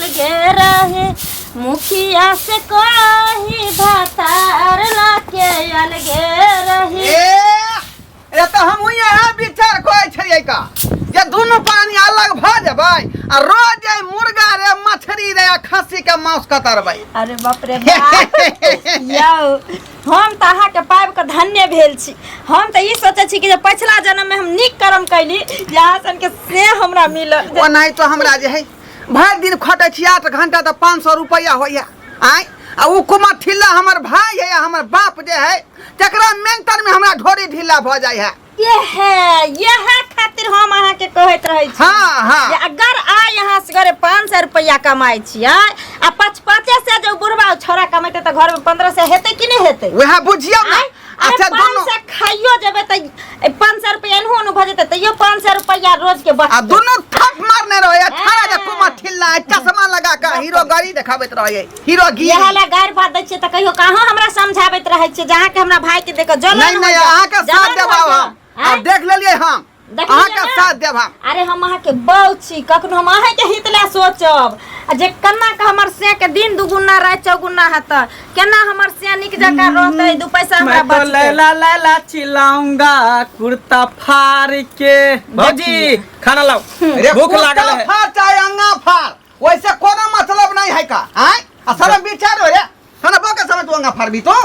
अलगे रहे मुखिया से कही भातार लाके अलगे रही ए ए तऽ हम इएह विचार कहै छलियै का जे दुनू प्राणी अलग भऽ जेबै आ रोज एहि मुर्गा रे मछली रे आ खस्सी के मांस कतरबै। अरे बाप रे बाप, यौ हम तऽ अहाँके पाबि कऽ धन्य भेल छी। हम तऽ ई सोचै छी कि जे पछिला जन्ममे हम नीक कर्म कैली जे अहाँ सनके से हमरा मिलल। ओनाहि तो हमरा जे है भरि दिन खटै छी 8 घंटा तऽ 500 रुपैआ होइया आँय, आ ओ कुमार ठिल्ला हमर भाई है आ हमर बाप जे है तकरा मेंटर में हमरा ढोरी ढिल्ला भऽ जाइ है। यह खातिर हम अहाँके कहैत रहै छी। हाँ, हाँ। जे अगर आइ अहाँ सगरे 500 रुपैआ कमाइ छियै आ 5-5 सए जे बुढ़बा छोरा कमेतै तऽ घरमे 1500 हेतै कि नहि हेतै? वएह बुझियौ ने। आँय? अरे अच्छा, पाँच दुनू सए खाइयो जेबै तऽ 500 रुपैआ एनहो ओनहो भऽ जेतै तैयो 500 रुपैआ रोज के बचतै। आ दुनू थप मारने रहै है, छाड़ा जे हाँ। कुमार ठिल्ला है, चश्मा लगा के हीरो गाड़ी देखाबैत रहै है, हीरो गिरी। इएह ला गारि भात दै छियै तऽ कहियो कहाँ हमरा समझाबैत रहै छियै, जहाँ के हमरा भाई के देख के जलन नहीं, नहीं, होइया, अहाँके साथ जलन देब होइया। हम। आँय? आब देख लेलियै हम। देखलियै अहाँके ने? साथ देब हम। अरे हम अहाँके बहू छी, कखनो हम अहाँके हित लए सोचब। आ जे केना के हमर से के दिन दुगुना राति चौगुना हेतै, केना हमर से नीक जकाँ रहतै, 2 पैसा हमरा मैं तो बचतै। लैला लैला चिल्लाऊंगा कुर्ता फाड़ के। भौजी खाना लाओ, रे भूख कुर्ता लागल है। फाड़ चाहे अंगा फाड़, वैसे कोनो मतलब नहीं है का। आँय? आ शरम विचार हो रे, खाना बो के समय तू अंगा फाड़बी तो?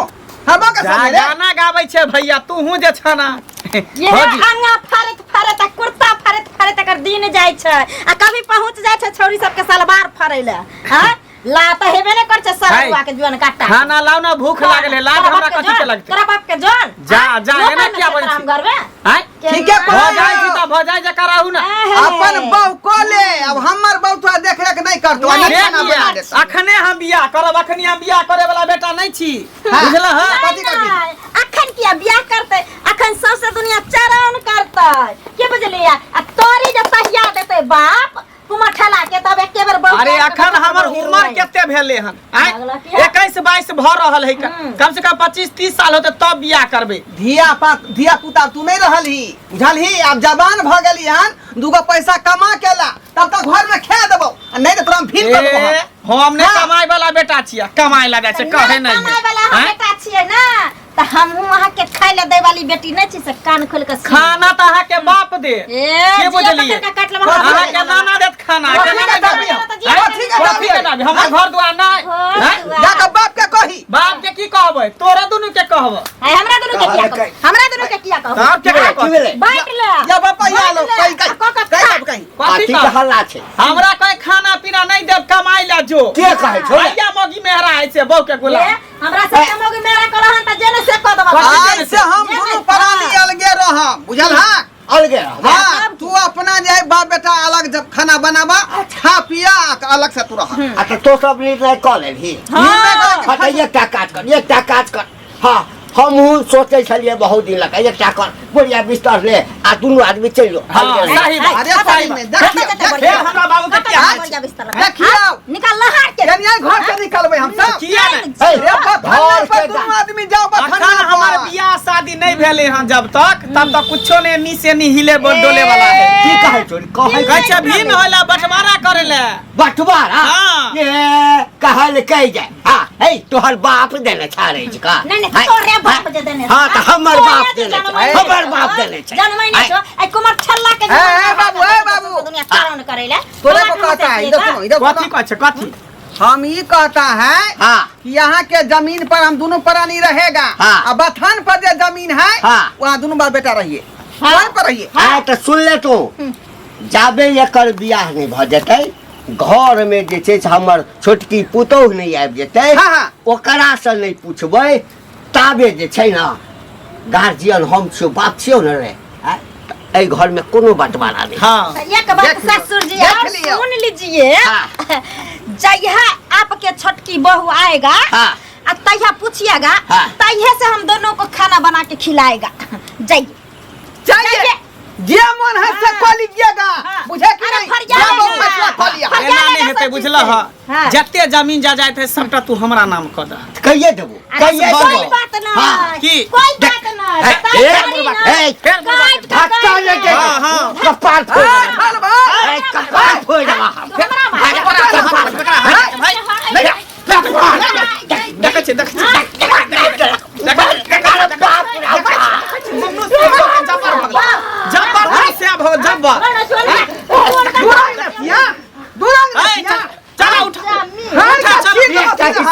हाँ, बो के जा समय रे। गाना गाबै छै भैया, तू हूँ जे छना। ये भौजी। अंगा फाड़ैत फाड़ैत आ कुर्ता फाड़ैत फाड़ैत एकर दिन जाइ छै, आ कभी पहुँच जाइ छै छौरी सबके सलवार फाड़ै लए। हाँ? ला तऽ हेबे नहि करै छै सलवार के जुअन काटा। खाना लाओ ना, भूख लागल है। लाज तोरा हमरा बाप के कथी के जौन? लगतै? तोरा बाप के जौन? जा, हाँ? जा, लोकल एना में किया छै बजै तोरा हम छी? घरमे? आँय? ठीके भऽ कहै जाइ छी तऽ भऽ जाइ जकर रहू ना। आहे। अपन बहू को ले, अब हमर बहू तोरा देख रेख नहीं करतो, नहीं, नहीं खाना किया? बना देतो। अखने हम बियाह करब, अखनी हम बियाह करे वाला बेटा नहीं छी, हाँ। बुझल हँ? कथी करबी? नहीं, अखन किया बियाह करतै? अखन सौंसे दुनिया चरण करतै, के बुझलियै? आ तोरी जे तहिया देतै बाप कुमार ठेला के, तब एके बेर बहु अरे के अखन कतौ हमर कतौ उम्र हिरवाइ। कते भेले हन? आँय? लागल किया? 21-22 भऽ रहल है, हम्म। कम से कम 25-30 साल होते तब बियाह करबै। धिया पुता तू नहीं रहल ही, बुझल ही? आब जवान भऽ गेली हन, दूगो पैसा कमा के ला, तब तक घर में खा देबो, आ नहीं तो तोरा हम फिर कर देबो हम। ए, हम नहीं हाँ। कमाए वाला बेटा छियै, कमाए ला जाइ छै, कहे नहीं है। कमाए वाला हम आँय? बेटा छियै ना, तऽ हमहूँ अहाँके खाय लए दै वाली बेटी नहि छी, से कान खोलि कऽ सुन। खाना तऽ अहाँके बाप दे। ए, के जियो बुझलियै? पकड़ि कऽ काटि लेब हमरा। अहाँके नाना देत खाना, कथी केना के नहि दाबी? देबै? कथी आँय? के दाबी? कथी के दाबी? हमर घर दुआर नहि। घर आँय? दुआर। जाकऽ बाप के कही। बाप के की कहबै? तोरा दुनू के कहबै। आय, हमरा दुनू के किया कहबै? हमरा दुनू के किया कहबै? तब केकरा की कहबै? भेलै? बाँटि ले। या बापा, या लो, बाँटि ले। कही, कही, आ कऽ कऽ कही खा। बाप, कही। कथी कथी के कहब? हल्ला छै? हमरा कहे खाना पीना नहीं देब, कमाई ला जो। के कहै छौ? भैया मोगी मेहरा है से बहू के गुलाम। ए, हमरा से मोगी मेहरा करहन त जेने से कह देबा। आइ से हम दुनू प्राणी अलगे रहम, बुझल हा? अलगे रहब। हाँ, तू अपना जे है बाप बेटा अलग जब खाना बनाबा, खा पिया अलग से तू रह। आ त तो सब निर्णय कऽ लेलही? निर्णय कऽ हाँ, तऽ एकटा काज कर, एकटा काज कर। हाँ, हमहूँ सोचै छलियै बहुत दिन लग, एकटा कर बढ़िया बिस्तर ले आ दुनू आदमी चलि जो। हाँ, अलगे रह। सही बात। अरे सही में, देखियौ, कतऽ देखियौ। फेर हमरा बाबू के किया कतऽ होइ छै? बढ़िया बिस्तर लगा? देखियौ। निकाल लहार के। यानी घर से निकलबै हम सब। किया नहि? हे, रे बथन्ना घर पर के दुनू आदमी जाओ अखन बथन्ना हमर पर। बियाह शादी नहीं भेले हन जब तक, तब तक कुछो नहीं नी से नी हिले डोले वाला है। की कहै छौ? कहै कहै छै भीम होला बंटवारा करे ले। बंटवारा? हाँ। ए, कहल कहि जाय। हाँ, हे, तोहर बाप देने छा रे का? नहीं, नहीं, हाय, तोरे बाप जे देने हाँ, छा। तऽ हमर तोरे बाप जे देने छै। जनमै हमर छौ। बाप देने छै। जनमै नहि आय। छौ। ऐ कुमार छल्ला के ए, ए, बाबू, ए, बाबू। दुनिया चारण करै ले। तोरे को कहता है, इधर सुनो, इधर कथी सुनो। कहै छै, कथी? हम ये कहता है हाँ। कि यहाँ के जमीन पर हम दोनों प्राणी रहेगा। हाँ। और बथान पर जो जमीन है, हाँ। वहाँ दोनों बाप बेटा रहिए। हाँ। वहाँ पर रहिए। हाँ, तऽ सुन ले तू, जाबे एकर बियाह नहि भऽ जेतै, घर में जे छै से हमर छोटकी पुतोहु नहि आबि जेतै, हाँ, हाँ। ओकरासँ नहि पूछबै ताबे जे छै ने गार्जियन हम छियौ, बाप छियौ ने रे। आँय, तऽ एहि घर में कोनो बंटवारा नहि। हाँ। एक बात देख लियो, ससुर जी देख और लियो। सुन लीजिए, हाँ। जहिया आपके छोटकी बहू आएगा, हाँ। आ तहिया पूछिएगा, हाँ। तहिया से हम दोनों को खाना बना के खिलाएगा। जाइए। जाइए। जाइए। जे मन है से हाँ। कऽ लीजिएगा, हाँ। बुझे कि अरे नहीं? फरिया जा लेगा। बहु फैसला कऽ लिया। फरिया एना लेगा नहि हेतै, सब चीज बुझलह? से। हाँ। जते जमीन जायदाद है सबटा तू हमरा नाम कऽ दह। कहिए देबो, अरे कहिए कोई देबो। बात नहीं, हाँ। की? कोई बात नहीं। ए, बताई ए, थोड़ी ना। ए, फेर बुढ़बा काट के- के धक्का काट लगे। के। हाँ, हाँ। कपार फोड़ ए, देबा। चल भाई। ए, कपार फोड़ देबा हम। हमरा मार। पकड़ा, पकड़ा, पकड़ा।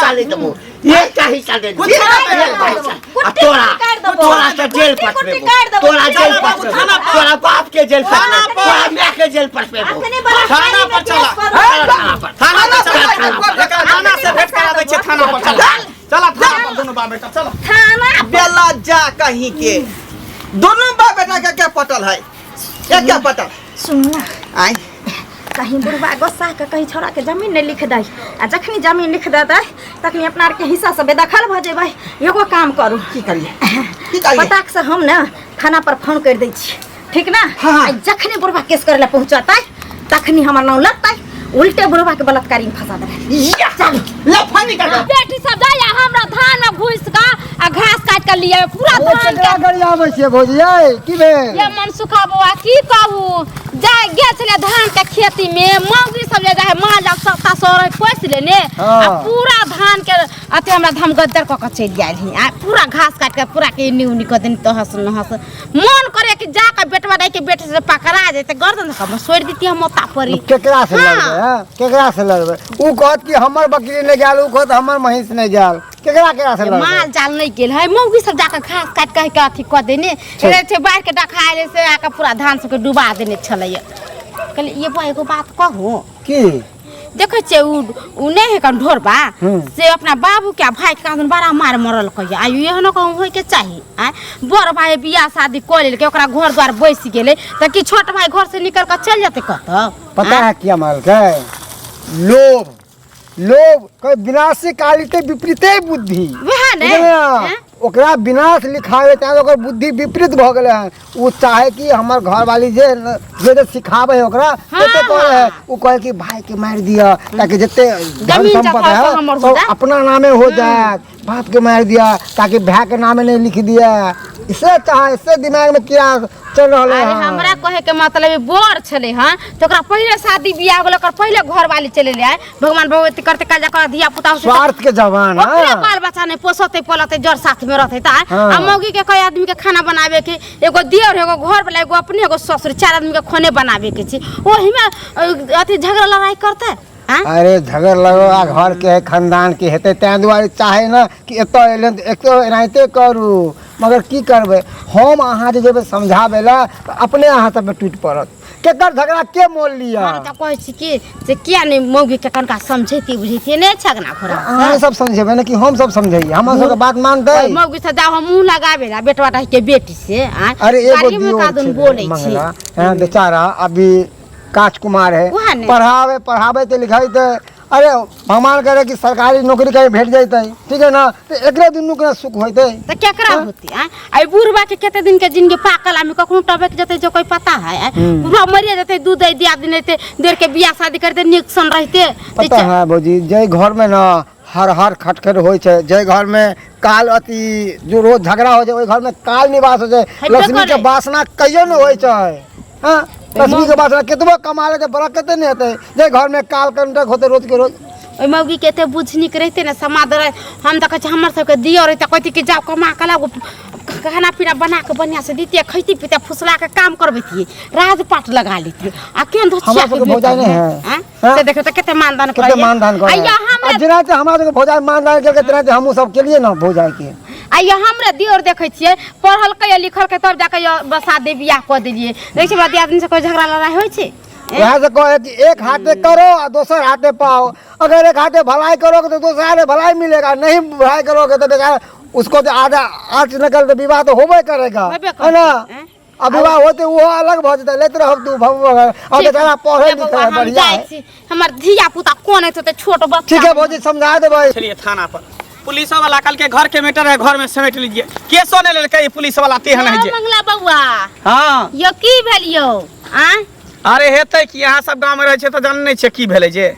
हिस्सा नहीं देबो, एकटा हिस्सा नहीं देबो। कुछ नहीं एकटा हिस्सा। आ कुट्टी तोरा काटि देबो। तोरा से जेल कुट्टी पठबेबो, काटि देबो। तोरा जेल चला बाबू, पठबेबो, थाना पर। तोरा बाप के जेल थाना पठबेबो, पर। तोरा माय के जेल पठबेबो। अखने बलात्कारी थाना में पर केस चला। करू। थाना पर। थाना पर थाना चला। पर। एकरा थाना से भेंट करा दै छियै, थाना पर चला। चला थाना पर दुनू बाप बेटा चला। थाना बेला जा कहीं के दोनों बाप बेटा के क्या पटल है, ये क्या पटल? सुन ना, आय कहीं बुढ़वा गुस्सा के कहीं छोड़ा के जमीन नहीं लिख दै, आ जखनी जमीन लिख देतै तखनी अपना आरके हिस्सा से बेदखल भऽ जेबै। एगो काम करू। की करिए, की करिए? पताक से हम ने थाना पर फोन कर दै छी, ठीक ना? हाँ। आ जखनी बुढ़वा केस करे ला पहुंचतै तखनी हमर नाम लगतै, उल्टे बुढ़वा के बलात्कारी में फंसा देबै। या चल ले फोन कर दो। बेटी सब जाइए हमरा धान में घुस के आ घास काट के लिए पूरा ओ धान केकरा के। गाड़ी आबै छियै भौजी यै, की भेल? ये मनसुखा बौआ की कहू, जाय गेल छलै धान के खेती में, मौगी सब जे जाय माल जाल सस्ता सर पोसि लेने हाँ। आ पूरा धान के अथी हमरा धाम गद्दर कऽ के चलि गेल ही, आ पूरा घास काट के पूरा के एन्नी उन्नी कऽ देने तहस नहस। मन करे कि जा के बेटवा दाई के बेटे से पकड़ा जेतै, गर्दन धऽ के छोड़ि दितियै हम ओता परी। केकरा से हाँ। लड़बै? हैं? केकरा से लड़बै? ऊ कहत कि हमर बकरी नहि गेल, ऊ कहत हमर महींस नहि गेल, केकरा केकरा से लड़बै? माल जाल नहीं गेल है, मौगी सब जाके घास काट के के अथी कऽ देने रहे छै, बाढ़ि के डखा आयल से आके पूरा धान सबके डुबा देने छलैया। कहलियै ये बा एगो बात कहू। की? देखै छियै उ नहि है कन ढोरबा से अपना बाबू के आ भाई के कान बड़ा मार मरल कहिया, आयु एहनो कहूँ होय के चाही। आँय बड़ भाई बियाह शादी कऽ लेलकै, ओकरा घर द्वार बैस गेलै, तऽ की छोट भाई घर से निकल कऽ चलि जेतै कतऽ? पता है किया मारलकै? लोभ, लोभ कोई विनाशी कालिते विपरीते बुद्धि। वएह ने, बुझलियै ने? हैं? ओकरा विनाश लिखावे चाहे ओकर बुद्धि विपरीत भऽ गेलै हन। उ चाहे कि हमर घरवाली जे जे जे सिखाबै है ओकरा हाँ, तते करे है। हाँ। उ कहे कि भाई के मारि दिया ताकि जते धन जमीन संपत्ति जथा है सब हमर हो सब जाए। अपना नामे हो जाए, बाप के मारि दिया ताकि भाई के नामे नहीं लिख दिया। इसे चाहे इससे दिमाग में क्या चल रहा है। अरे हमरा कहे के मतलब बड़ छलै हन तऽ ओकरा पहिले शादी बियाह गेल, ओकर पहिले घरवाली चलि एलै। भगवान भगवती करते काल जाकर धिया पुता होतै तऽ स्वार्थ के जवान, ओकरे हाँ। बाल बच्चा नहि पोसतै पलतै, जर साथ में रहतै तऽ। हाँ। आ मौगी के कई आदमी के खाना बनावे के, एगो दियर एगो घर वाला एगो अपने एगो ससुर, चार आदमी के खाने बनावे के छै, ओही में अथी झगड़ा लड़ाई करतै। आँय? अरे झगड़ लगो आ घर के है खानदान के हेतै, तैं दुआरे चाहे ना कि एतऽ एलै तऽ एतऽ एनाहिते करू, मगर की करबै हम अहाँ जे जेबै समझाबै लए तऽ अपने अहाँ सबमे टूटि पड़त। केकर झगड़ा के मोल लिअ? हम तऽ कहै छी कि से किया नहि मौगी के कनका समझैती बुझैती नहि छै अगना घोड़ा। अहाँ सब समझेबै ने कि हम सब समझैयै? हमर सबके बात मानतै? मौगी से जाओ हम मुँह लगाबे ला बेटवा डाही के बेटी से। आँय? अरे एगो गाड़ियो में दियोर कादुन छलै, बोलै छी। मंगला, हैं, बेचारा अभी काच कुमार है, उएह ने। पढ़ावे पढ़ावे ते लिखाई ते, अरे भगवान करे कि सरकारी नौकरी कहीं भेट जैते, ठीक है ना, तो एकरे दुनू के सुख होते। तऽ केकरा होती? आँय? आ बुढ़वा के कते दिन के जिंदगी पाकल आदमी कखनो टपक जेतै जो कोई पता है। आँय? बुढ़वा मरिए जेतै, दूध दै दिया दिन हेतै, देर के बियाह शादी करते नीक सन रहते। पता है भौजी, जै घर में ना हर हर खटखट होइ छै, जै घर में काल अथी जो रोज झगड़ा होइ छै, ओहि घर में काल निवास होइ छै। हेबे लक्ष्मी के करै। वासना कहियो नहि होइ छै। हाँ, लक्ष्मी के वासना केतबो कमा लेतै बरकते नहि हेतै, जै घर में काल कंटक होतै रोज के रोज। ओहि मौगी के एते बुझनिक रहिते ने समाद रहे। हम तऽ कहै छी हमर सबके दियर रहिते कहती कि जाओ कमा के लाबू, खाना पीना बना के बढ़िया से दितियै, खैती पीते फुसला के काम करबैतियै, राजपाट लगा लेतियै। आ केहन धोचिया हमरा के सबके भौजाई बेटा नहि है, है। आँय? हाँ? से देखियौ तऽ कते मानदान कते करैया। मानदान आ करैया। या आ हमरे जेनाहिते हमरा सबके भौजाई मानदान केलकै तेनाहिते हमहूँ सब केलियै ने भौजाई के। आ या हमरे दियोर देखै छियै पढ़लकै या लिखलकै तब जाके या बसा दे बियाह कऽ देलियै। देखै छियै हमरा दियादनी से कोइ झगड़ा लड़ाई होइ छै? वएह से कहे कि एक हाथे करो आ दोसर हाथे पाओ। अगर एक हाथे भलाई करोगे तो दोसर हाथे भलाई मिलेगा, नहीं भलाई करोगे तो बेचारा उसको तो आधा आँच निकल तो विवाह तो होबे करेगा, होबे है ना? करतै, हैं? आ विवाह होते वो अलग भऽ जेतै, लेते रहब तू भव भव। आ ठीक। बेचारा पढ़े ए बौआ, लिखे है, हम बढ़िया जाइ है। छी, हमर धिया पुता कोन हेतै तऽ छोट बच्चा। ठीक है भौजी, समझा देबै। चलिए थाना पर पुलिस वाला कल के घर के मैटर है, घर में समेट लीजिए। केसो नहीं लेलकै ई पुलिस वाला तेहन है जे। मंगला बौआ। हाँ। यो की भेल यौ? आँय? अरे हेतै कि अहाँ सब गाँव में रहै छियै तऽ जानै नहि छियै की भेलै जे।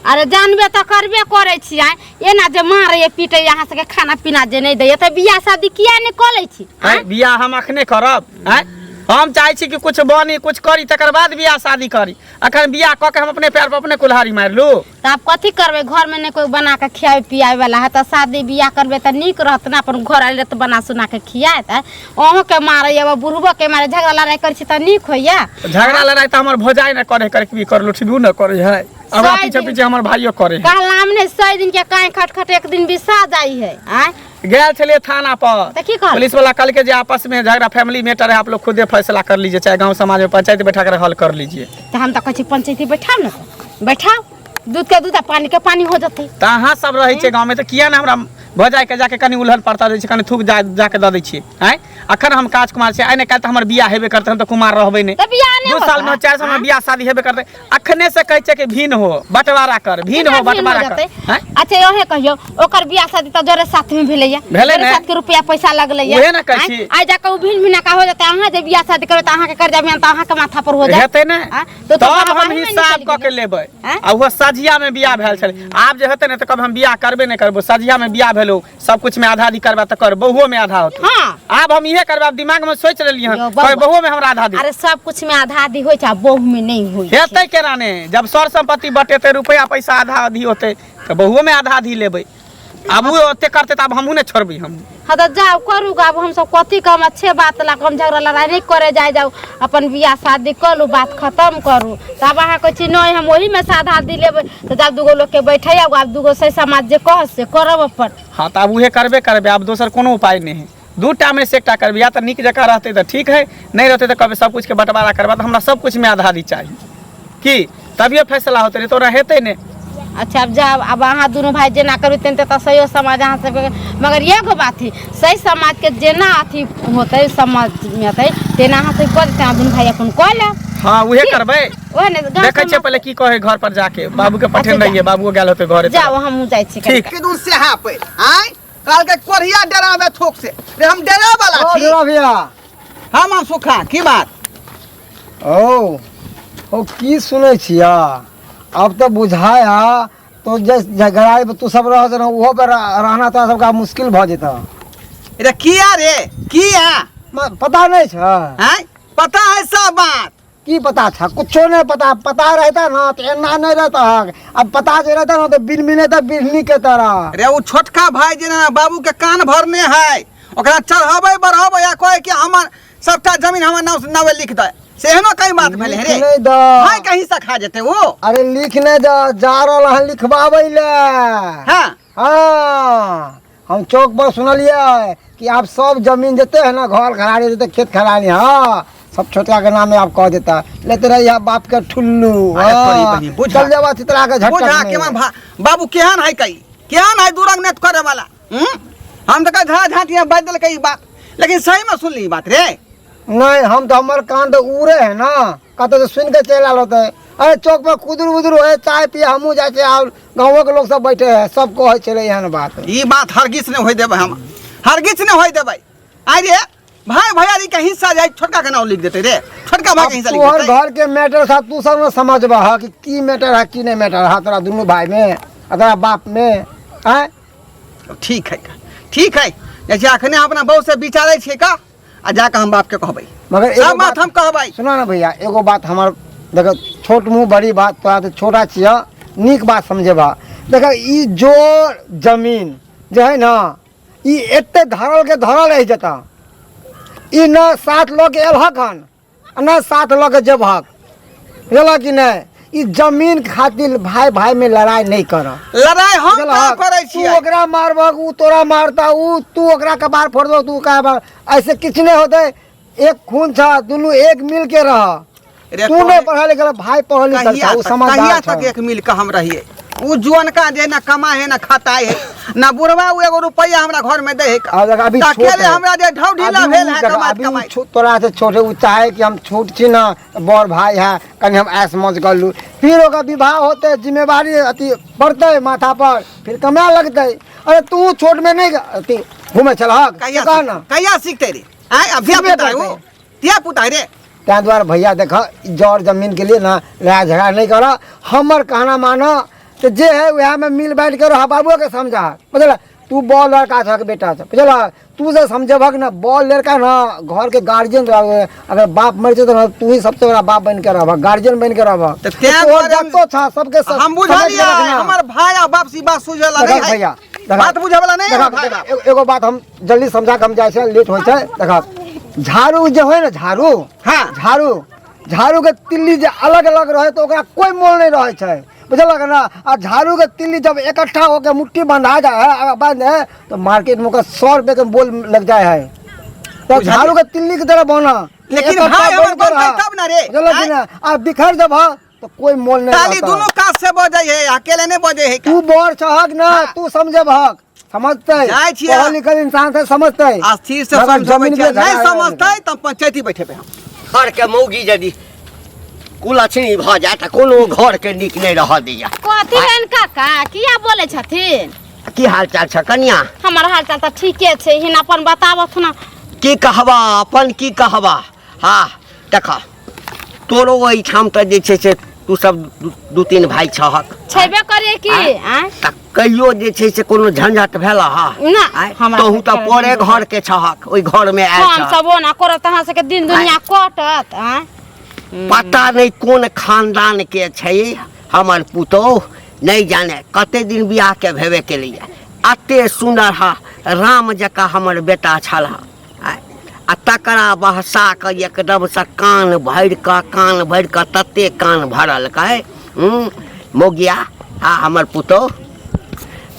अरे जानबे तऽ करबे करै छियै, एना जे मारैए पीटैए अहाँ सबके, खाना पीना जे नहि दैए, तऽ बियाह शादी किया नहि कऽ लै छी? आँय, बियाह हम अखने करब? आँय, हम चाहै छी कि कुछ बनी, कुछ करी, तकर बाद बियाह शादी करी। अखन बियाह कऽ के हम अपने पैर पर अपने कुल्हाड़ी मारि लू। तऽ आब कथी करबै, घरमे नहि कोइ बना कऽ खियाबै पियाबै वाला है तऽ शादी बियाह करबै तऽ नीक रहत ने, अपन घर आयल तऽ बना सुना कऽ खियात। अहूँके मारैया, बुढ़बोके मारै, झगड़ा लड़ाइ करै छी तऽ नीक होइया? झगड़ा लड़ाइ तऽ हमर भौजाइ ने करे करे की कर लुठबू ने करे है, हमरा सही पीछे दिन। पीछे हमर भाइयो करे है। कहलाम ने 100 दिन के काई खट खट एक दिन बिसा जाइ है। आँय, गेल छलियै थाना पर। तऽ की कहल? पुलिस वाला कहलकै जे आपस में झगड़ा फैमिली मैटर है, आप लोग खुदे फैसला कर लीजिए, चाहे गांव समाज में पंचायत बैठा कर हल कर लीजिए। तऽ हम तऽ कहै छी पंचायती बैठाउ ने, बैठाउ, दूध के दूध आ पानी के पानी हो जेतै। तऽ अहाँ सब रहै छियै गाँवमे तऽ किया ने हमरा भौजाइके जाके कनि उलहन पड़ता दै छियै, कनि थूक जा जाके दऽ दै छियै? आँय, अखन हम काज कुमार छियै, आइ ने काल्हि तऽ हमर बियाह हेबे करतै, हम तऽ कुमार रहबै नहि। तऽ बियाह नहि 2 साल में होतै? 4 साल में बियाह शादी हेबे करतै। अखने से कहै छियै कि भिन्न हो बंटवारा कर, भिन्न केना हो भिन्न हो बंटवारा कर। जेतै? आँय? अच्छा, इहे कहियौ, ओकर बियाह शादी तऽ जरे साथ में भेलैया, भेलै जरे ने? साथ के रुपया पैसा लगलैया। उहे ने कहै आँय? छी। आइ जाके ओ भिन्न भिन्न का हो जेतै, अहाँ जे बियाह शादी करबै तऽ अहाँके कर्जा में तऽ अहाँके माथा पर हो जायत। हेतै ने? आँय? तो तब हम बाबाही में हिसाब निकलि कऽ के गेलै। लेबै। आँय? आ ओहो सझिया में बियाह भेल छलै। आब जे हेतै ने तऽ कब हम बियाह करबे नहि करबो। सझिया में बियाह भेलो, सब कुछ में आधा आधी करबा तऽ कर, बहुओ में आधा होतै। हाँ। आब हम इहे करबै, आब दिमाग में सोचि लेलियै हन, यौ बौआ। कहबै बहुओ में हमरा आधा दे। अरे सब कुछ में आधा आधी होइ छै आ बहु में नहि होइ छै। हेतै केना ने, जब सर संपत्ति बटेतै, रुपया पैसा आधा आधी होतै तऽ बहुओ में आधा आधी लेबै। आब ओ ओते करतै तऽ आब हमहूँ नहि छोड़बै हम। हाँ तऽ जाउ करू ग, आब हमसब कथी कहब? अच्छे बात ला हम झगड़ा लड़ाइ नहि करे जाय, जाउ अपन बियाह शादी कऽ लू, बात खत्म करू। तऽ आब अहाँ कहै छी नहि हम ओहीमे से आधा आधी लेबै, तऽ जाउ दूगो लोकके बैठै आब, आब दूगो सही समाज जे कहत से करब अपन। हाँ तऽ आब उहे करबे करबै, आब दोसर कोनो उपाय नहि है। दूटा में से एकटा करबै, या तऽ नीक जकाँ रहतै तऽ ठीक है, नहि रहतै तऽ कहबै सब कुछके बंटवारा करबा तऽ हमरा सब कुछमे आधा आधी चाही की, तभिए फैसला होतै, नहि तऽ ओना हेतै नहि। अच्छा, आब जाउ, आब अहाँ दुनू भाय जेना करबै तेनाहिते तऽ सहियो समाज अहाँ सबके, मगर एगो बात है, सही समाजके जेना अथी होतै, समझमे अतै तेना अहाँ सब कऽ देतै, अहाँ दुनू भाय अपन कऽ लेब। हाँ उहे करबै। ओहे ने गाँव देखै छियै समाज- पहिले की कहै, घर पर जाके बाबू के पठेने अच्छा, रहियै, बाबूओ गेल होतै घरे। जाउ, हमहूँ जाइ छी। ठीक। किदुन सेहा पे आँय कहलकै कोढ़िया डरावे थोक से रे, हम डरे वाला ओ छी। ढेरा भैया। हम सुखा की बात? ओ ओ की सुनै छिया? अब तऽ बुझाया तो जे झगड़ाई तू सब रह रह ओहो पर रहना तोरा सबके मुश्किल भऽ जेतऽ। रे किया रे किया? पता नहीं छ? आँय पता है सब बात। की पता था? कुछो नहीं पता। पता रहता ना तो एना नहीं रहता। अब पता जे रहता ना तो बिन मिले तो बिजली के तरह। रे वो छोटका भाई जे ना बाबू के कान भरने है, ओकरा चढ़ाबै बढ़ाबै आ कहे कि हमर सबटा जमीन हमर नाम से नावे लिख दे, से एहनो कई बात भेलै रे। लिख नहीं दो। भाई कहीं से खा जेतै वो। अरे लिख नहीं दो, जा रहल हन लिखबाबै ले। हाँ। हाँ, हम चौक पर सुनलियै कि आप सब जमीन जते है ना, घर घराड़ी जते खेत खरानी, हाँ सब छोटका के नाम में आप कह देता, लेते रही आप बाप के ठुल्लू। अरे हाँ, तोरी बहिन, बुझा। चल जावा चितरा के झटक बुझा में। के मन बाबू केहन है, कई केहन है दूरंग नेत करे वाला। हम तो कह झा झाटिया बाजि देलकै ई बात, लेकिन सही में सुनली ई बात रे? नहीं, हम तो हमर कान तो उड़े है ना, कतौ से सुन के चलि आयल होतै। अरे चौक पर कुदुर उदुर होए, चाय पिए हमहूँ जाइ छियै, और गाँवो के लोग सब बैठे है, सब कहै छलै एहन बात। ई बात हरगिज नहि होय देबै, हम हरगिज नहि होय देबै। आइ रे भाई भैयारी के हिस्सा जाय छोटका के नाम लिख देते रे, छोटका भाई के हिस्सा लिख तोहर देते। घर के मैटर था, तू सब न समझबह ह कि की मैटर है की नहीं मैटर है तोरा दुनू भाई में आ तोरा बाप में। आँय ठीक है का, ठीक है, जैसे अखने अपना बहू से विचारै छियै का, आ जाके हम बाप के कहबै। मगर एगो सब बात हम कहबै। सुना ना भैया, एगो बात हमार देखो, छोट मुँह बड़ी बात, तोरा तो छोटा छियै, नीक बात समझेबा। देखो ई जोर जमीन जे है ना, ई एते धरल के धरल रहि जेता, ई न साथ लऽ के एलहक हन आ न साथ लऽ के जेबहक, बुझलह कि नहि? ई जमीन खातिर भाई भाई में लड़ाई नहीं कर। लड़ाई हम बुझलहक? कहाँ करै तू छियै? ओकरा मारबहक, उ तोरा मारता, उ तू ओकरा कपार फोड़ दो, तू कपार, ऐसे किछु नहीं होते। एक खून छ, दुनू एक मिल के रह। रे तू नहीं पढ़ल लिखल, भाई पढ़ल लिखल कहिया छ, उ तक, समझदार कहिया छ। तक एक मिल के हम रहिए? उ जुअनका जे ना कमा है ना खाता है ना बुढ़वा, उ एगो रुपया हमरा घर में दे है। आ देख, अभी तऽ छोट अकेले है। हमरा जे ढौ ढीला अभी भेल उ है देख, कमाइत अभी उ कमाइत। तोरा से छोट है, उ चाहे कि हम छोट छी ना, बड़ भाई है, कनि हम ऐश मौज कर लू। फिर ओकर विवाह होते, जिम्मेवारी अथी पड़तै माथा पर, फिर कमाए लगतै। अरे तू छोट में नहीं अथी घूमे छलहक? कहिया कह ना। कहिया सीखते रे? आँय, अब धिया सीखबे पुता है वो। करतै। धिया पुता है रे। ताहि दुआरे भैया देख, जर जमीन के लिए ना लड़ाई झगड़ा नहीं कर, हमर कहना मानऽ तऽ जे है वएह में मिल बाँटि के रह, बाबुओ के समझा, बुझल? तू बड़ लड़का छक बेटा छ बुझल तू जे समझबहक ना बड़ लड़का ना घर के गार्जियन रह अगर बाप मर जेतौ ना तू ही सबसे बड़ा बाप बन के रहबह गार्जियन बन के रहबह तऽ तें तोहर दुआरे हम- जतो छ सबके सब हम समझ बुझलियै लेबहक ना। हमर भाय आ बाप सी बात सुझल देखहक नहीं है भैया देखहक। बात बुझे वाला नहीं है देखहक, भाई देखहक, एगो बात हम जल्दी समझा के हम जाइ छै लेट होइ छै देखहक झाड़ू जे होइ ने झाड़ू हाँ। झाड़ू झाड़ू के तिल्ली जे अलग अलग रहे तो ओकरा कोई मोल नहीं रहे छै बुझलक ना आ झाड़ू के तिल्ली जब इकट्ठा होके मुट्ठी बंधा जाए है अगर बांध है तो मार्केट में ओकरा 100 रुपये के बोल लग जाए है तो झाड़ू के तिल्ली के तरह बना लेकिन इकट्ठा भाई हमर बन के बनतै रहा। तब ना रे। बुझलक कि ना आ बिखर जब ह तो कोई मोल नहीं ताली रहता। दुनू काज से बजै है अकेले नहीं बजै है तू बड़ छहक ना तू समझबहक समझतै जाइ छियै। पढ़ल लिखल इंसान से समझतै स्थिर से मगर समझबै जमीन के छियै नहीं झगड़ा समझतै तऽ पंचायती बैठेबै हम घर के मौगी यदि कुलक्षणी भऽ जाय तऽ कोनो घर के नीक नहि रहऽ दैया कथी भेल काका किया बोलै छथिन की हाल चाल छ कनिया हमर हाल चाल तऽ ठीके छै हिन अपन बताबथ ना की कहबा अपन की कहबा हाँ देख तोरो ओहिठाम तऽ जे छै से तू सब दू तीन भाय छहक छेबे करे की आँय तऽ कहियो जे छै से कोनो झंझट भेल हा ना, हमरा तोहू तऽ सबके परे घर के छहक ओहि घर में आयल हम छहक सब ओना करत अहाँ सबके दिन दुनिया कटत आँय पता नहि कोन खानदान के छै हमर पुतोह नहि जाने कते दिन बियाह के भेबे केलैया एते सुन्दर हा राम जकाँ हमर बेटा छल हा आ तकरा बहसा कऽ एकदमसँ कान भरि कऽ कान भरि कऽ तते कान भरल कहै मौगिया आ हमर पुतोह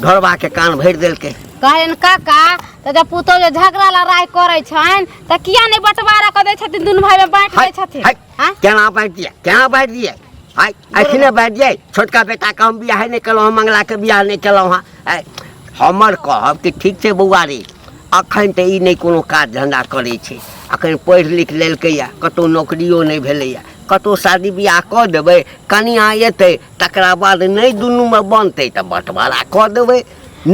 ढोरबाके कान भरि देलकै कहलनि काका तऽ जब पुतोह जे झगड़ा लड़ाइ करै छनि तऽ किया नहि बँटवारा कऽ दै छथिन दुनू भाइमे बाँटि दै छथिन है, आँय? केना बाँटि दियै केना बाँटि दियै आइ अखने बाँटि दियै छोटका बेटाके हम बियाहे नहि केलहुँ हँ मंगलाके बियाह नहि केलहुँ हँ आइ हमर कहब कि ठीक छै बौआ रे अखन तऽ ई नहि कोनो काज धन्धा करै छै अखन पढ़ि लिख लेलकैए कतहु नौकरियो नहि भेलैए कतहु शादी बियाह कऽ देबै कनिआँ एतै तकरा बाद नहि दुनूमे बनतै तऽ बँटवारा कऽ देबै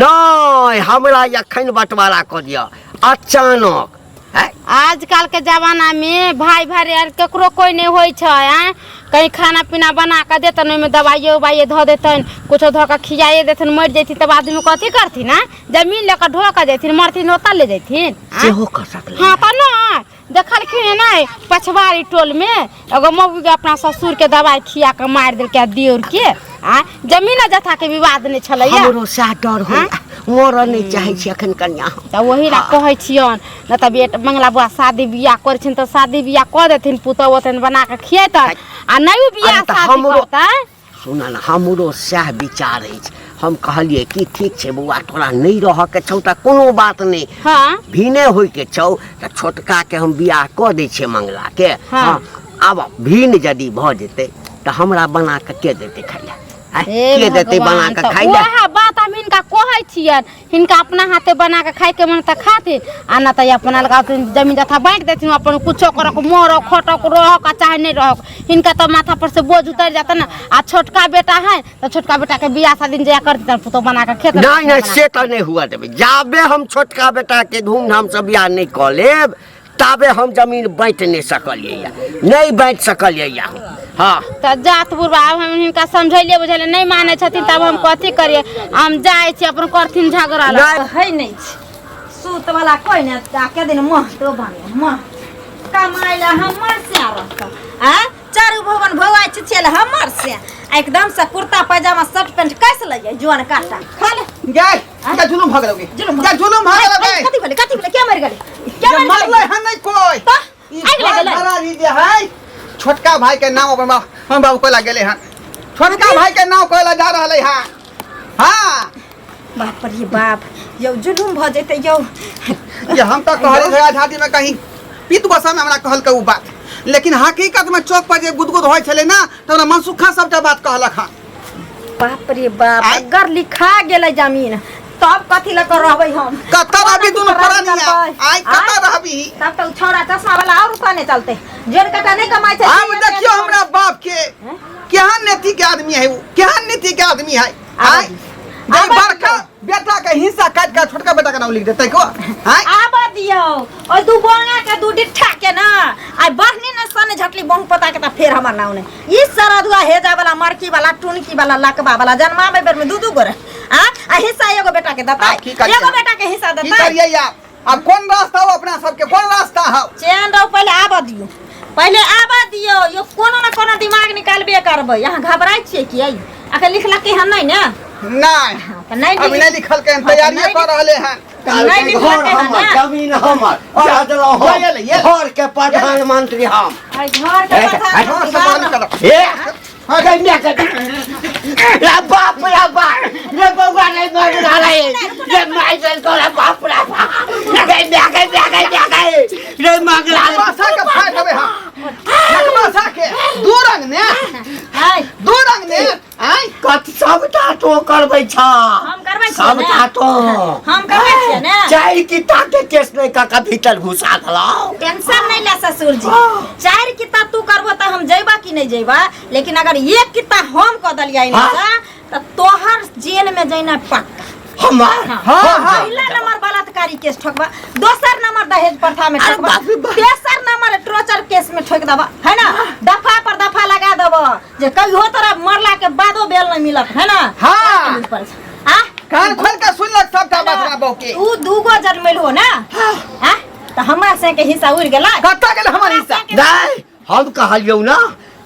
नहि हमरा एखन बँटवारा कऽ दिअ अचानक आँय आजकल के जमाना में भाई भाई आर केकरो कोई नहीं होइ छै आँय कहीं खाना पीना बना कऽ देतन ओहिमे दवाइयो उवाइयो धऽ देतन कुछो धऽ कऽ खियाइए देतन मरि जैथिन तब आदमी कथी करथिन आँय जमीन लऽ कऽ ढो कऽ जैथिन मरथिन ओतऽ ले जैथिन आँय? सेहो कऽ सकलै हाँ तऽ नहि देखलखिन हँ नहि पछवाड़ी टोलमे एगो मौगीके अपना ससुरके दवाइ खिया कऽ मारि देलकै आ दियोरके आँय जमीन जथाके विवाद नहि छलैया हमरो सएह डर होइए मरऽ नहि चाहै छी एखन कनिया हम तऽ ओही लए कहै छियनि नहि तऽ बेट मंगला बुआ शादी बियाह करै छियनि तऽ शादी बियाह कऽ देथिन पुतहु ओतनि बना कऽ खियेतनि आ नहि ओ बियाह अरे तऽ शादी हमरो- करतै सुन ने हमरो सएह विचार अछि हम कहलियै कि ठीक छै बौआ तोरा नहि रहऽके छौ तऽ कोनो बात नहि हाँ भिने होइके छौ तऽ छोटकाके हम बियाह कऽ दै छियै मंगलाके हाँ। आब भिन यदि भऽ जेतै तऽ हमरा बना कऽ के देतै खाइ लए आँय, हे के देतै बना भगवान, कऽ तऽ खाइ लए उएह बात हम हिनका कहै छियनि हिनका अपना हाथे बना कऽ खाइके मन तऽ खाथिन आ नहि तऽ अपना लगाथिन जमीन जथा बाँटि देथिन अपन कुछो करक मरक खटक रहक आ चाहे नहि रहक हिनका तऽ माथा पर से बोझ उतरि जाता ने आ छोटका बेटा है तऽ छोटका बेटाके बियाह शादी जया करथिन तऽ पुतोह बना कऽ खेत नहि नहि से तऽ नहि हुअ देबै जाबे हम छोटका बेटाके धूमधामसँ बियाह नहि कऽ लेब ताबे हम जमीन बाँटि नहि सकलियै नहि बाँटि सकलियै हम हँ तऽ जात बुढ़बा आब हम हिनका समझैलियै बुझैलियै नहि मानै छथिन तब हम कथी करियै हम जाइ छी अपन करथिन झगड़ा नहि है नहि छै सूत वाला कोइ नहि आ के दिन मह तो बने मह कमाइ ला हमर से रहत आ चारू भवन भौआ छिछेल हमर से आ एकदम से कुर्ता पैजामा शर्ट पैंट कैस लइए जुआन काटा खा ले गै जा जुलुम भऽ गेलौ गे जुलुम जा जुलुम भऽ गेलौ गे कथी भेलै कथी भेलै के मरि गेलै के जे मरि मरलै गेलै हन नहि कोइ तऽ ई आगि लागल है। घरारी जे है छोटका भाई के नाम अपन बाप हम बाबू कोला गेले हन छोटका भाई के नाम कोला जा रहलै हन हाँ बाप रे बाप यौ जुलुम भऽ जेतै यौ ये हम तऽ कहले रहे आझादी में कहीं पीत गोसा में हमरा कहलकै उ बात लेकिन हकीकत में चौक पर जे गुदगुद होइ छलै ना तऽ हमरा मनसुखा सबटा बात कहलक हन बाप रे बाप आइ। अगर लिखा गेलै जमीन तब कथी लऽ कऽ रहबै हम कतऽ रहबी दुनू कोना प्राणी करबै? आइ कतऽ आँय? रहबी तब तऽ उ छौड़ा चश्मा वाला और उताने चलते जोन कटा नहीं कमाई छै आब देखियो हमरा बाप के केहन नीति के आदमी है उ केहन नीति के आदमी है आइ आब जब बड़का बेटा के के हिस्सा काट के छोटका बेटा के नाम लिख देतै को आय आब दियौ ओइ दू बोंगा के दू डिट्ठा के ना आइ बढ़नी न सन झटली बोंग पता के त फेर हमर नाव ने ई सरदुआ हेजा वाला मरकी वाला टुनकी वाला लकबा वाला जन्माबे बेर में दू दू गो रहे आ आ हिस्सा एगो बेटा के दता आब की करियै? एगो बेटा के हिस्सा की दता करियै आब आब कोन रास्ता हो अपना सबके कोन रास्ता हो चैन रहो पहले आबऽ दियौ पहले आबऽ दियौ यो कोनो न कोनो दिमाग निकालबे करबै अहाँ घबराइ छियै कि अइ अखन लिखलकै हन नहि ने नहीं हाँ, तऽ नहि अभी नहीं लिखल के हाँ, तऽ तैयारी नहि कर रहले हैं नहि घर लिखलकै हन हमर ने जमीन हमर जा देलहुँ हम। ये ले, ये ले। घर के प्रधानमंत्री हम अइ घर के ए, हाँ, प्रधान सब करो ए कन्या के रे बाप रे बाप रे बउआ रे मर रे रे माय जल को रे बाप रे बाप रे गई गई गई गई रे मगला मासा के फाड़ देबै हम नकमासा के दू रंग ने आइ दू रंग ने आय कत सबटा तो करबै छ हम करबै छियै ने? सबटा तो हम करबै छियै ने? चारि किता के केस नहि कऽ के भीतर घुसा देलौ टेंशन नहीं ले ससुर जी चार किताब तू करबो त हम जइबा कि नहीं जइबा लेकिन अगर एक किताब हम क दलियै ना हाँ। त तोहर जेल में जइना पक्का हमर हाँ, हाँ, हाँ। पहिला नंबर बलात्कारी केस ठोकबा दोसर नंबर दहेज प्रथा में अरे ठोकबा बाप रे बाप। तेसर नंबर टॉर्चर केस में ठोक देबा है ना दफा पर दफा लगा देबा जे कहियो तोरा मरला के बादो बेल नहीं मिलत है ना हाँ। आ कान खोल के सुन लक सबटा बात हमरा बहू के ऊ दूगो जन्मेल हो ना आ त हमरा से के हिस्सा उड़ गेला कतऽ गेल हमर हिस्सा नहीं हम कहलियौ ना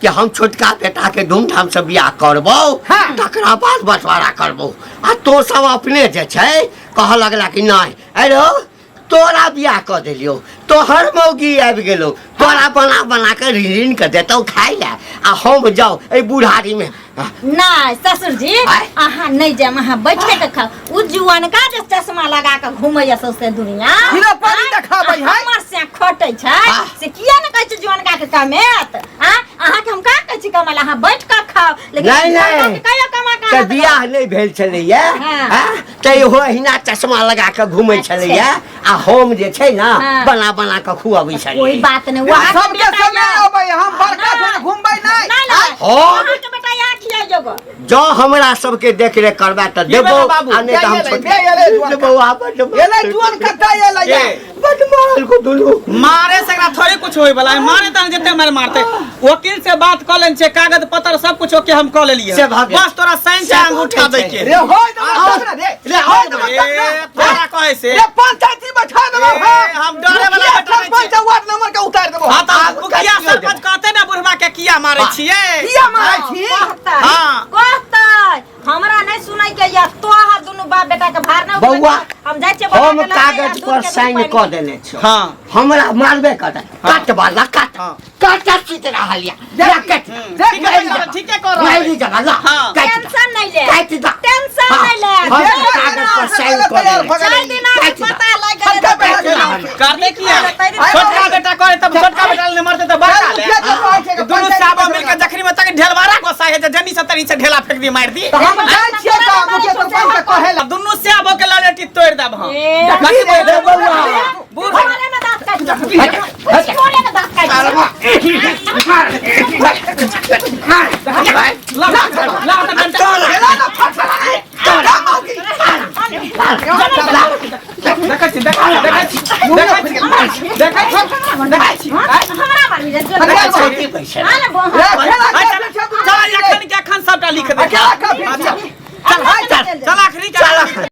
कि हम छोटका बेटा के धूमधाम से बियाह करबौ हाँ। तकरा बाद बंटवारा करबौ आ तो सब अपने जे छै कहऽ लगला कि नहीं अरे तोरा बियाह कऽ देलियौ तोहर मौगी आबि गेलौ तोरा बना बना के ऋण ऋण के देतौ खाइ लए आ हम जाउ एहि बुढ़ारी में नहीं ससुर जी आय। अहाँ नहीं जाम अहाँ बैठे के खाओ उ जुअनका जे चश्मा लगा के घूमैया सौंसे दुनिया हीरो पानी देखाबै है। हमर से खटै छै हाँ। से किया ने कहै छै जुअनका के कमेत आ अहाँ के हम का कहै छी कमाला अहाँ बैठ के खाओ लेकिन नहीं, जुअनका नहीं। के कहियो कमा के तऽ आनत बियाह नहि भेल छलैया हाँ। हाँ? तऽ इहो अहिना चश्मा लगा के घूमै छलैया आ हम जे छै ने हाँ। बना बना के खुआबै कोई छलियै बात नहीं वहाँ के सबके बेटा समय या- अबै हम बड़का थोड़े घुमबै नहि नहीं नहीं हम- वहाँ के बेटा यहाँ खिया जोगो जँ हमरा सबके देख रेख करबा तऽ की देबो भेलै बाबू? आ नहि तऽ हम एलै, छोटका एलै जुअनका। देबो आ बड्ड एलै जुअन कत्ता एलै ए, बड्ड मारल को दुनू मारे से एकरा थोड़े कुछ होय वाला है मारे तहन जते मारे मारते वकील से बात कऽ लेने छै कागज पत्र सब कुछ ओके हम कऽ लेलियै से भऽ गेल। बस तोरा साइन से चाहे भऽ अंगूठा गेल दै के रे होय देबो तब ने रे रे, होय देबो ए, तोरा कहै से रे पंचायती बैठा देबो ए, हम डरे वाला मुखिया बेटा नहीं सरपंच वार्ड नंबर के उतार देबो हाँ तऽ आब मुखिया कटियो सरपंच कहते ने बुढ़वा के किया मारे छियै किया मारै छी कहतै हाँ। कहतै हमरा नहीं सुनै के या तोहर दुनू बाप बेटा के भार नहीं उठबै बौआ, हम जाइ छियै बौआ हम के लऽ के, कागज दूध पर के दूध साइन पानि। कऽ देने छियौ हाँ। हमरा मारबे करतै काट वाला काट हाँ। काट सीत रहल या ला काट ठीके मारि ठीके कऽ रहल मारि जरा ला हाँ। काट दा। टेंशन नहीं ले काटि दा। टेंशन हाँ। नहीं ले हम चारि कागज पर साइन कऽ देने छियौ। चारि दिन आगे काटि दा। पता लागि गेलै सबटा तऽ बेटा काटि करते किया दा। छोटका बेटा करे तब छोटका बेटा ले मरते तऽ बड़का ले मुखिया के कहै छै कि दुनू पंचायती साबा बैठा मिलके जखनी में तक ढेलवारा गोसा है जे जनी से तनी से ढेला फेंक दी मार दी तऽ हम जाइ छियै तऽ मुखिया सरपंच के कहै ला दुनू साबो के ललेटी तोड़ देब हम ए, कथी बोल रे बौआ। बूढ़ बोले ना दांत काटि दे। बोले ना दांत काटि दे। ला ला ला डंडा एला ना फटला रे का मौगी देखै छी देखै छी देखै छी देखै छी देखै छी हमरा मारबी रे, जो अरे हाँ रे ना, बोल। खेला चल के पीछे चल एखन के एखन सबटा लिख दे अकेला का पीछे चल चल आखिरी के